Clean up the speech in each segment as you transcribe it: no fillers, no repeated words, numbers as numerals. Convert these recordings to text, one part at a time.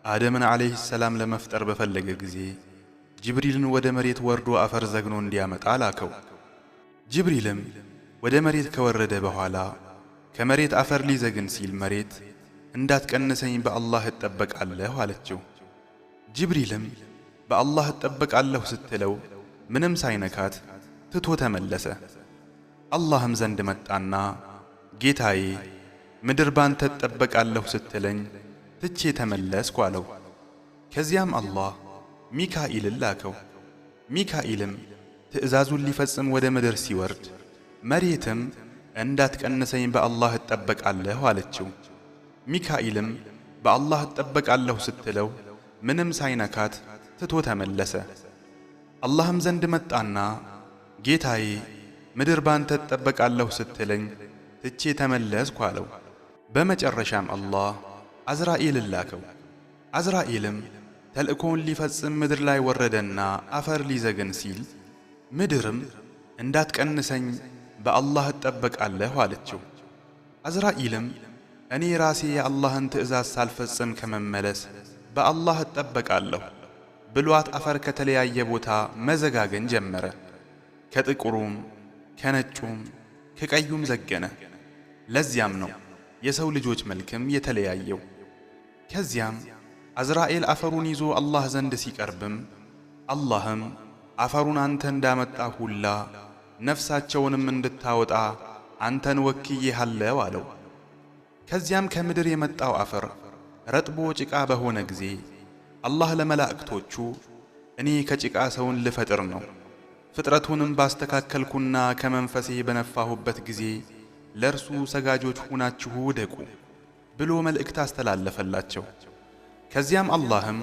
አደምን ዓለይሂ ሰላም ለመፍጠር በፈለገ ጊዜ ጅብሪልን ወደ መሬት ወርዶ አፈር ዘግኖ እንዲያመጣ ላከው። ጅብሪልም ወደ መሬት ከወረደ በኋላ ከመሬት አፈር ሊዘግን ሲል መሬት እንዳትቀንሰኝ በአላህ እጠበቃለሁ አለችው። ጅብሪልም በአላህ እጠበቃለሁ ስትለው ምንም ሳይነካት ትቶ ተመለሰ። አላህም ዘንድ መጣና ጌታዬ ምድር ባንተ እጠበቃለሁ ስትለኝ ትቼ ተመለስኩ አለው። ከዚያም አላህ ሚካኢልን ላከው። ሚካኢልም ትእዛዙን ሊፈጽም ወደ ምድር ሲወርድ መሬትም እንዳትቀንሰኝ በአላህ እጠበቃለሁ አለችው። ሚካኢልም በአላህ እጠበቃለሁ ስትለው ምንም ሳይነካት ትቶ ተመለሰ። አላህም ዘንድ መጣና ጌታዬ ምድር ባንተ እጠበቃለሁ ስትለኝ ትቼ ተመለስኩ አለው። በመጨረሻም አላህ አዝራኢልን ላከው። አዝራኢልም ተልእኮውን ሊፈጽም ምድር ላይ ወረደና አፈር ሊዘግን ሲል ምድርም እንዳትቀንሰኝ በአላህ እጠበቃለሁ አለችው። አዝራኢልም እኔ ራሴ የአላህን ትእዛዝ ሳልፈጽም ከመመለስ በአላህ እጠበቃለሁ ብሏት አፈር ከተለያየ ቦታ መዘጋገን ጀመረ። ከጥቁሩም ከነጩም ከቀዩም ዘገነ። ለዚያም ነው የሰው ልጆች መልክም የተለያየው። ከዚያም አዝራኤል አፈሩን ይዞ አላህ ዘንድ ሲቀርብም አላህም አፈሩን አንተ እንዳመጣ ሁላ ነፍሳቸውንም እንድታወጣ አንተን ወክዬሃለሁ አለው። ከዚያም ከምድር የመጣው አፈር ረጥቦ ጭቃ በሆነ ጊዜ አላህ ለመላእክቶቹ እኔ ከጭቃ ሰውን ልፈጥር ነው፣ ፍጥረቱንም ባስተካከልኩና ከመንፈሴ በነፋሁበት ጊዜ ለእርሱ ሰጋጆች ሁናችሁ ውደቁ ብሎ መልእክት አስተላለፈላቸው። ከዚያም አላህም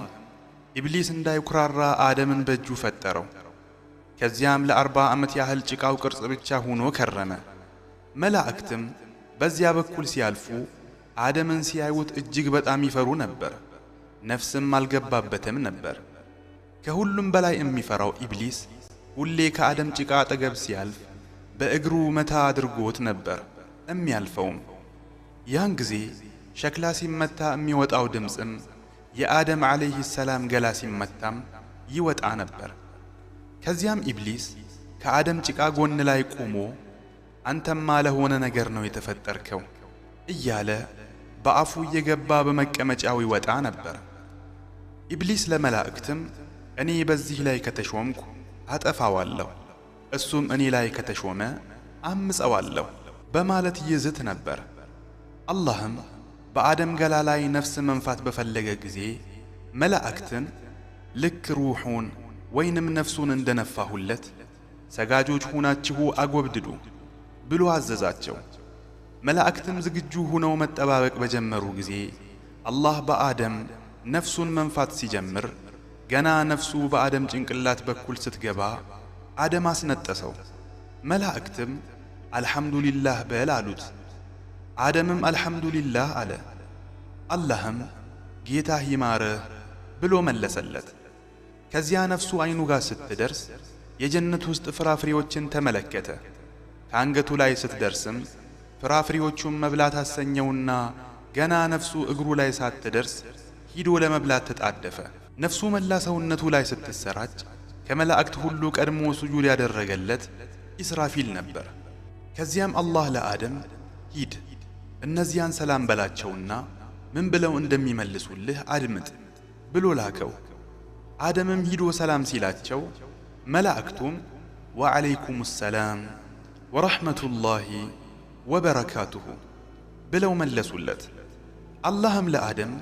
ኢብሊስ እንዳይኩራራ አደምን በእጁ ፈጠረው። ከዚያም ለ40 ዓመት ያህል ጭቃው ቅርጽ ብቻ ሆኖ ከረመ። መላእክትም በዚያ በኩል ሲያልፉ አደምን ሲያዩት እጅግ በጣም ይፈሩ ነበር። ነፍስም አልገባበትም ነበር። ከሁሉም በላይ የሚፈራው ኢብሊስ ሁሌ ከአደም ጭቃ አጠገብ ሲያልፍ በእግሩ መታ አድርጎት ነበር እሚያልፈውም። ያን ጊዜ ሸክላ ሲመታ የሚወጣው ድምፅም የአደም ዓለይሂ ሰላም ገላ ሲመታም ይወጣ ነበር። ከዚያም ኢብሊስ ከአደም ጭቃ ጎን ላይ ቆሞ አንተማ ለሆነ ነገር ነው የተፈጠርከው እያለ በአፉ እየገባ በመቀመጫው ይወጣ ነበር። ኢብሊስ ለመላእክትም እኔ በዚህ ላይ ከተሾምኩ አጠፋዋለሁ፣ እሱም እኔ ላይ ከተሾመ አምፀዋለሁ በማለት ይዝት ነበር። አላህም በአደም ገላ ላይ ነፍስ መንፋት በፈለገ ጊዜ መላእክትን ልክ ሩሑን ወይንም ነፍሱን እንደነፋሁለት ሰጋጆች ሁናችሁ አጎብድዱ ብሎ አዘዛቸው። መላእክትም ዝግጁ ሆነው መጠባበቅ በጀመሩ ጊዜ አላህ በአደም ነፍሱን መንፋት ሲጀምር ገና ነፍሱ በአደም ጭንቅላት በኩል ስትገባ አደም አስነጠሰው። መላእክትም አልሐምዱሊላህ በል አሉት። አደምም አልሐምዱሊላህ አለ። አላህም ጌታህ ይማርህ ብሎ መለሰለት። ከዚያ ነፍሱ አይኑ ጋር ስትደርስ የጀነት ውስጥ ፍራፍሬዎችን ተመለከተ። ከአንገቱ ላይ ስትደርስም ፍራፍሬዎቹን መብላት አሰኘውና ገና ነፍሱ እግሩ ላይ ሳትደርስ ሂዶ ለመብላት ተጣደፈ። ነፍሱ መላ ሰውነቱ ላይ ስትሰራጭ ከመላእክት ሁሉ ቀድሞ ስጁድ ያደረገለት ኢስራፊል ነበር። ከዚያም አላህ ለአደም ሂድ እነዚያን ሰላም በላቸውና ምን ብለው እንደሚመልሱልህ አድምጥ ብሎ ላከው። አደምም ሂዶ ሰላም ሲላቸው መላእክቱም ወዐለይኩም ሰላም ወረሕመቱላሂ ወበረካቱሁ ብለው መለሱለት። አላህም ለአደም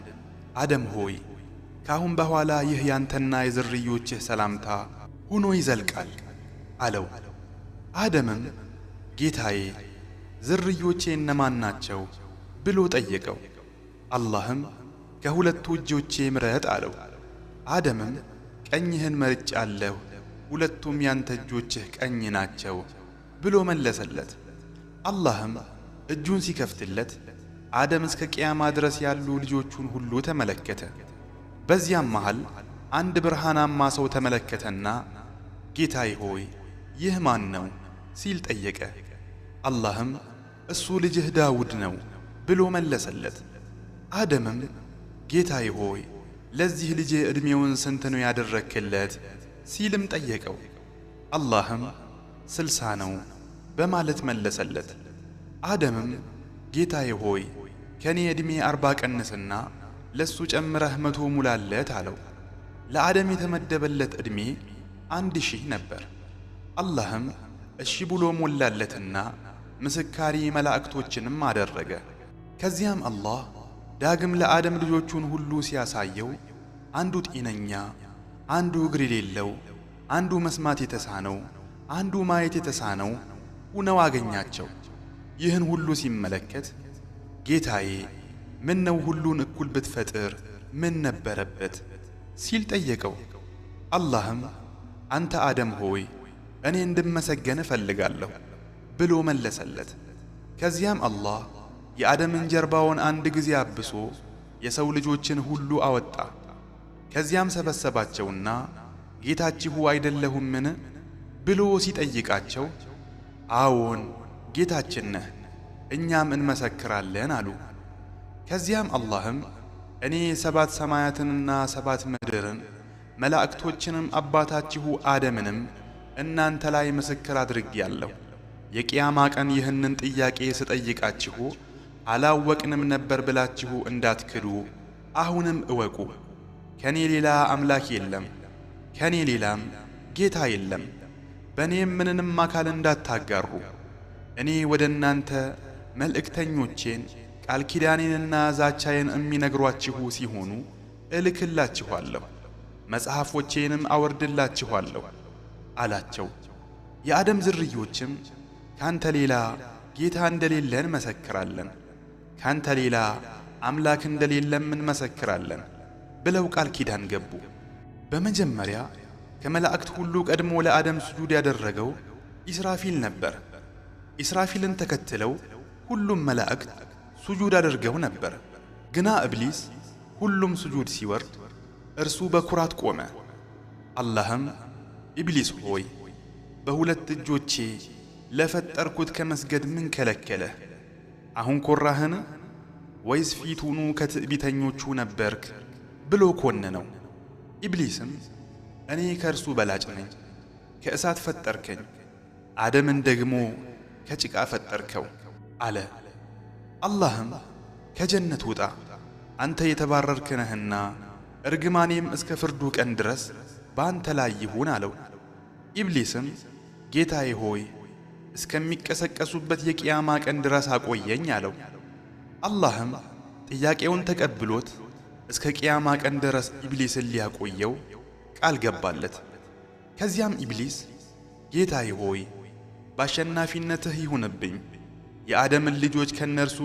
አደም ሆይ ካሁን በኋላ ይህ ያንተና የዝርዮችህ ሰላምታ ሆኖ ይዘልቃል አለው። አደምም ጌታዬ ዝርዮቼ እነማን ናቸው ብሎ ጠየቀው። አላህም ከሁለቱ እጆቼ ምረጥ አለው። አደምም ቀኝህን መርጫለሁ፣ ሁለቱም ያንተ እጆችህ ቀኝ ናቸው ብሎ መለሰለት። አላህም እጁን ሲከፍትለት አደም እስከ ቅያማ ድረስ ያሉ ልጆቹን ሁሉ ተመለከተ። በዚያም መሃል አንድ ብርሃናማ ሰው ተመለከተና ጌታዬ ሆይ ይህ ማን ነው ሲል ጠየቀ። አላህም እሱ ልጅህ ዳውድ ነው ብሎ መለሰለት። አደምም ጌታዬ ሆይ ለዚህ ልጄ ዕድሜውን ስንት ነው ያደረክለት? ሲልም ጠየቀው። አላህም 60 ነው በማለት መለሰለት። አደምም ጌታዬ ሆይ ከኔ ዕድሜ 40 ቀንስና ለሱ ጨምረህ 100 ሙላለት አለው። ለአደም የተመደበለት ዕድሜ 1000 ነበር። አላህም እሺ ብሎ ሞላለትና ምስካሪ መላእክቶችንም አደረገ። ከዚያም አላህ ዳግም ለአደም ልጆቹን ሁሉ ሲያሳየው አንዱ ጤነኛ፣ አንዱ እግር የሌለው፣ አንዱ መስማት የተሳነው፣ አንዱ ማየት የተሳነው ሆነው አገኛቸው። ይህን ሁሉ ሲመለከት ጌታዬ ምን ነው ሁሉን እኩል ብትፈጥር ምን ነበረበት? ሲል ጠየቀው። አላህም አንተ አደም ሆይ እኔ እንድመሰገን እፈልጋለሁ ብሎ መለሰለት። ከዚያም አላህ የአደምን ጀርባውን አንድ ጊዜ አብሶ የሰው ልጆችን ሁሉ አወጣ። ከዚያም ሰበሰባቸውና ጌታችሁ አይደለሁምን ብሎ ሲጠይቃቸው አዎን ጌታችን ነህ፣ እኛም እንመሰክራለን አሉ። ከዚያም አላህም እኔ 7 ሰማያትንና 7 ምድርን መላእክቶችንም አባታችሁ አደምንም እናንተ ላይ ምስክር አድርጌያለሁ። የቂያማ ቀን ይህንን ጥያቄ ስጠይቃችሁ አላወቅንም ነበር ብላችሁ እንዳትክዱ አሁንም እወቁ። ከኔ ሌላ አምላክ የለም፣ ከኔ ሌላም ጌታ የለም። በእኔም ምንንም አካል እንዳታጋሩ። እኔ ወደ እናንተ መልእክተኞቼን ቃል ኪዳኔንና ዛቻዬን የሚነግሯችሁ ሲሆኑ እልክላችኋለሁ፣ መጽሐፎቼንም አወርድላችኋለሁ አላቸው። የአደም ዝርዮችም ካንተ ሌላ ጌታ እንደሌለን መሰክራለን፣ ካንተ ሌላ አምላክ እንደሌለም እንመሰክራለን ብለው ቃል ኪዳን ገቡ። በመጀመሪያ ከመላእክት ሁሉ ቀድሞ ለአደም ስጁድ ያደረገው ኢስራፊል ነበር። ኢስራፊልን ተከትለው ሁሉም መላእክት ስጁድ አድርገው ነበር። ግና ኢብሊስ ሁሉም ስጁድ ሲወርድ እርሱ በኩራት ቆመ። አላህም ኢብሊስ ሆይ በሁለት እጆቼ ለፈጠርኩት ከመስገድ ምን ከለከለህ? አሁን ኮራህን? ወይስ ፊቱኑ ከትዕቢተኞቹ ነበርክ? ብሎ ኮነነው። ኢብሊስም እኔ ከእርሱ በላጭ ነኝ፣ ከእሳት ፈጠርከኝ፣ አደምን ደግሞ ከጭቃ ፈጠርከው አለ። አላህም ከጀነት ውጣ አንተ የተባረርክ ነህና እርግማኔም እስከ ፍርዱ ቀን ድረስ በአንተ ላይ ይሁን አለው። ኢብሊስም ጌታዬ ሆይ እስከሚቀሰቀሱበት የቂያማ ቀን ድረስ አቆየኝ አለው። አላህም ጥያቄውን ተቀብሎት እስከ ቂያማ ቀን ድረስ ኢብሊስን ሊያቆየው ቃል ገባለት። ከዚያም ኢብሊስ ጌታዬ ሆይ ባሸናፊነትህ ይሁንብኝ፣ የአደምን ልጆች ከነርሱ